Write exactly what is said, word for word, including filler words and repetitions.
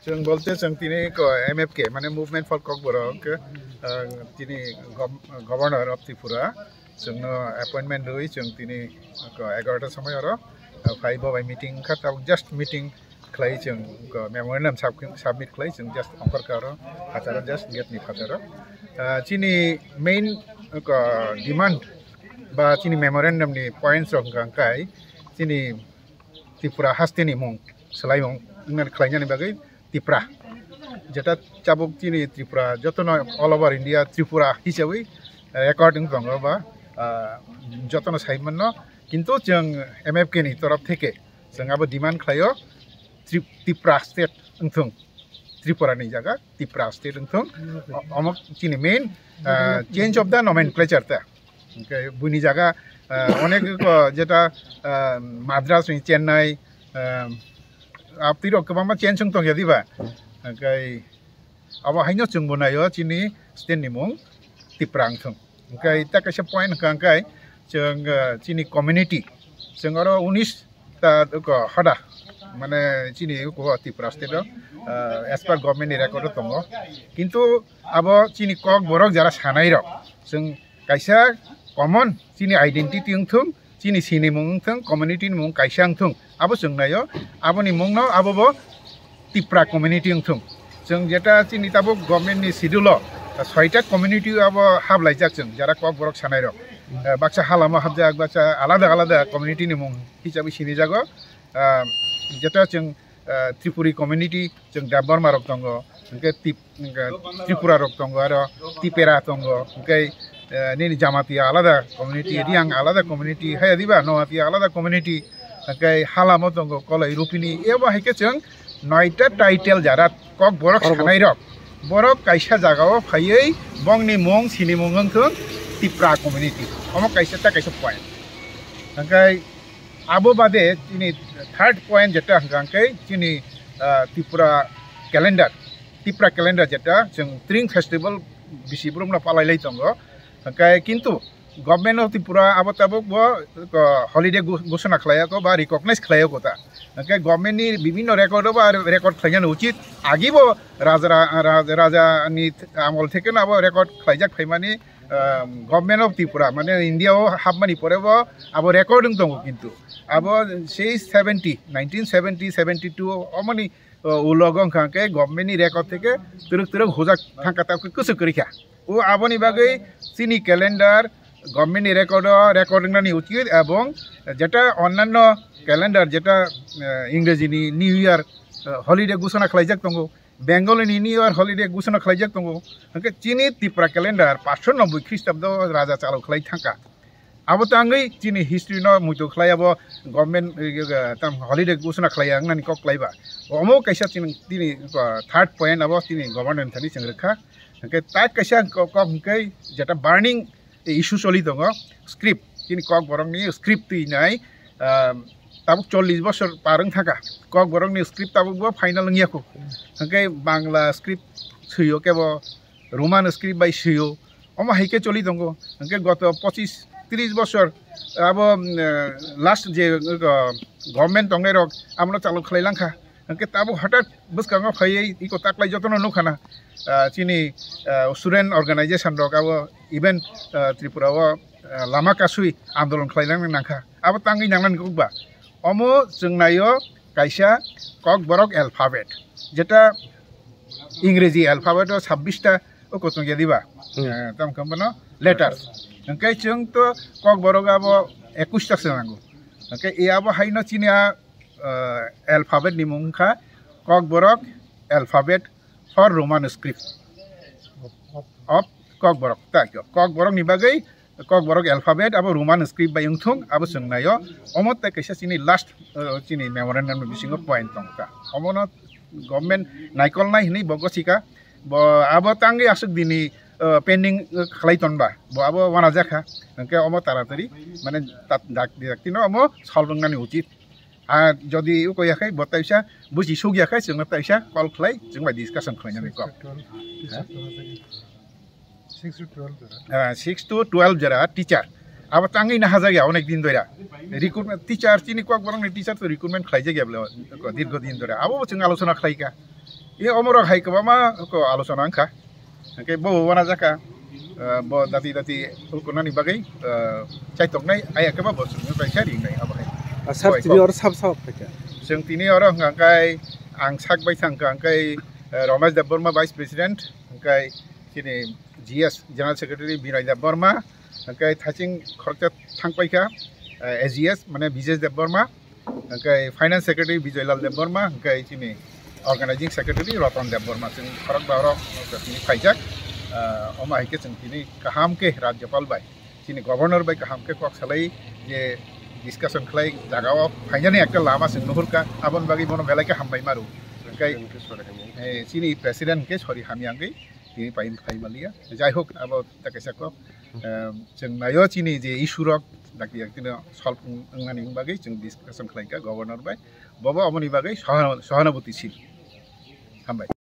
Chwng bolte chwng tini ko M F K, mane Movement for Kokborok, ah, tini gov-, Governor of Tripura, chwngno appointment rwi chwng tini ko egarota somoi oro, ah, phai bo bai meeting kha, tabuk just meeting khlai chwng ko memorandum sub-, submit khlai chwng just ongkhor ka oro phataro, just gate ni phataro. Ah, chini main ko demand ba chini memorandum ni points rok hwnkha hwnkhe chini Tripura haste ni mung swlaimung wngna khlainani bagwi Tipra. Jeta tabuk chini Tripura jotono all over India Tripura hisawi record wng tongo ba, ah, jotono sai manno. Kintu chwng M F K ni torof theke chwng abo demand khlaio Trip-, Tipra state wngthung. Tripura ni jaga Tipra state wngthung. O-, omo chini main, ah, change of the nomenclature ta. Hwnkhe buini jaga, ah, onek ko jeta, ah, Madras ni Chennai, ah, apni rok kwbangma change wng tongya diba? Hwnkhe abo haino chwngbo naio chini state ni mung Tipra wngthung. Hwnkhe ta kaisa point hwnkha hwnkhe chwng, ah, chini community, chwng oro unis ta ko hoda, mane chini ko Tipra state o, ah, as per government ni record o tongo. Kintu abo chini Kokborok jara sanai rok chwng kaisa common chini identity wngthung, chini sinimung wngthung, community ni mung kaisa wngthung, abo chwng naio. Aboni mungno abo bo Tipra community wngthung. Chwng jeta chini tabuk government ni schedule o, ah, soita community abo hablaijak chwng, jara Kokborok sanai rok. Ah, baksa Halamo habjak, baksa alada alada community ni mung hisabe sinijago. Ah, jeta chwng, ah, Tripuri community, chwng Debbarma rok tongo, hwnkhe Tip-, hwnkhe Tripura rok tongo, aro Tipera tongo, hwnkhe, eh, nini Jamatia alada community, Riang alada community, haya diba, Noatia alada community, hwnkhe Halamo tongo, Koloi Rupini, ebo hai khe chwng noita title jara Kokborok sanai rok, borok kaisa jagao phaiwi bongni mung, sinimung wngthung Tipra community, omo kaisa ta kaisa point. Hwnkhe abo bade chini third point jeta hwnkha hwnkhe chini, ah, Tripura calendar, Tipra calendar jeta chwng Tring Festival bisi borokno palai lai tongo. Hwnkhe kintu Government of Tripura abo tabuk bo, ah, holiday gho-, ghosona khlaiya ko ba recognize khlaiya ko ta. Hwnkhe government ni bibhinno record o ba record khlainani uchit. Agi bo raja ra-, ra-, raja ni amol theke no abo record khlaijak phaimani, ah, Government of Tripura, mane India o hapmani pore bo abo record wng tongo kintu. Abo sei seventy, nineteen seventy, seventy two omoni, ah, ulogo wngkha hwnkhe government ni record theke twrwk twrwk hujak thangkha ta kwchwk kwrwi kha. O aboni bagwi chini calendar government ni record o record wngnani uchit, ebong jeta onnanno calendar jeta, ah, Ingreji ni New Year, ah, holiday ghosona khlaijak tongo. Bengali ni New Year holiday ghosona khlaijak tongo. Hwnkhe chini Tipra calendar paanch sho nobboi Khristobdo raja chalo khlai thangkha. Abo tangwi chini history no muitu khlai abo government, eh, eh, tam holiday ghosona khlai ya wngnani kok khlai ba. Omo kaisa chini, tini, eh, third point abo chini government thani chwng rwkha. Hwnkhe tak kaisa kok, kok hwnkhe jeta burning issue choli tongo, script, chini Kokborok ni script twi nai, ah, tabuk chollish bosor par wng thaka, Kokborok ni script tabuk bo final wng ya kho. Hwnkhe Bangla script swi o kebo, Roman script bai swi o, omo hai khe choli tongo. Hwnkhe goto pochis tris bosor abo, mm, eh, last je, eh, government tongnai rok abono chalo khlai lang kha. Hwnkhe tabuk hwtat bwskango phaiwi iko taklai jotono nukha na, ah, chini, ah, student organization rok abo even, ah, Tripura o, ah, lama kasui andolon khlai lang nang kha. Abo tangwi nang nani kok ba. Omo chwng nai o kaisa Kokborok alphabet, jeta Ingreji alphabet o sabbish ta o kochong ya diba? Hmm. Eh, tamo khe bono letters. Hwnkhe chwng to Kokborok abo ekush ta se nango. Hwnkhe e abo haino chini a, eh, alphabet ni mung wngkha Kokborok alphabet for Roman script of Kokborok. Ta khe Kokborok ni bagwi Kokborok alphabet abo Roman script bai wngthung abo chwng nai o. Omo tei kaisa chini last, eh, chini memorandum ni bisingo point tong kha. Omono government naikol nai hinwi bo gosi kha. Bo abo tangwi aswk dini, eh, pending, eh, khlai ton ba. Bo abo wana jakha. Hwnkhe omo taratari mane tat-, dak-, dak tino omo solve wngnani uchit. Ar jodi uko ya khai bo taisa buji suk ya khai chwngno taisa call khlai chwng bai discussion khlai nani kok. Six to twelve teacher tong ha jagwi. Six to twelve jora. Ah, six to twelve jora teacher. Abo tangwi na hajak ya onek din doira. Recruitment teacher chini Kokborok ni teacher to recruitment khlai jak ya bole ko dirgo din doira. Abo bo chwng alochona khlai kha. Tini omorok hai kwbangma ko alochona wngkha. Hwnkhe bo wana jaka, ah, bo dati dati hukunani bagwi, ah, chaitoknai, aya khe bo bo chwngno kaisa ringnai abo hai. Ah, sir, Oi, tini kok. Oro sab sab khaikha. Chwng tini oro hwnkha hwnkhe ang sak bai thangkha hwnkhe, ah, Ramesh Debbarma Vice President, hwnkhe chini G S General Secretary Binoy Debbarma, hwnkhe thaching khoroksa thangpaikha, ah, A G S mane Bijesh Debbarma, hwnkhe Finance Secretary Bijoy Lal Debbarma, hwnkhe chini Organizing Secretary Ratan Debbarma, chwng khorok ba oro tini phaijak. Ah, omo hai khe chwng tini kaham khe Rajyapal bai, chini Governor bai kaham khe kok salai je discussion khlai jaga o phainani ekta lama chwng nuhurkha, aboni bagwi bono belai khe hambai maru. Hwnkhe, eh, chini President hwnkhe sori hamya wngwi tini pai-, phaimaliya. Jai hok, abo ta kaisa kok. Em, chwng naio chini je issue rok dakti dakti no solve wng-, wngnani bagwi chwng discussion khlaikha Governor bai. Bobo aboni bagwi sohana-, sohanabuti sil. Hambai.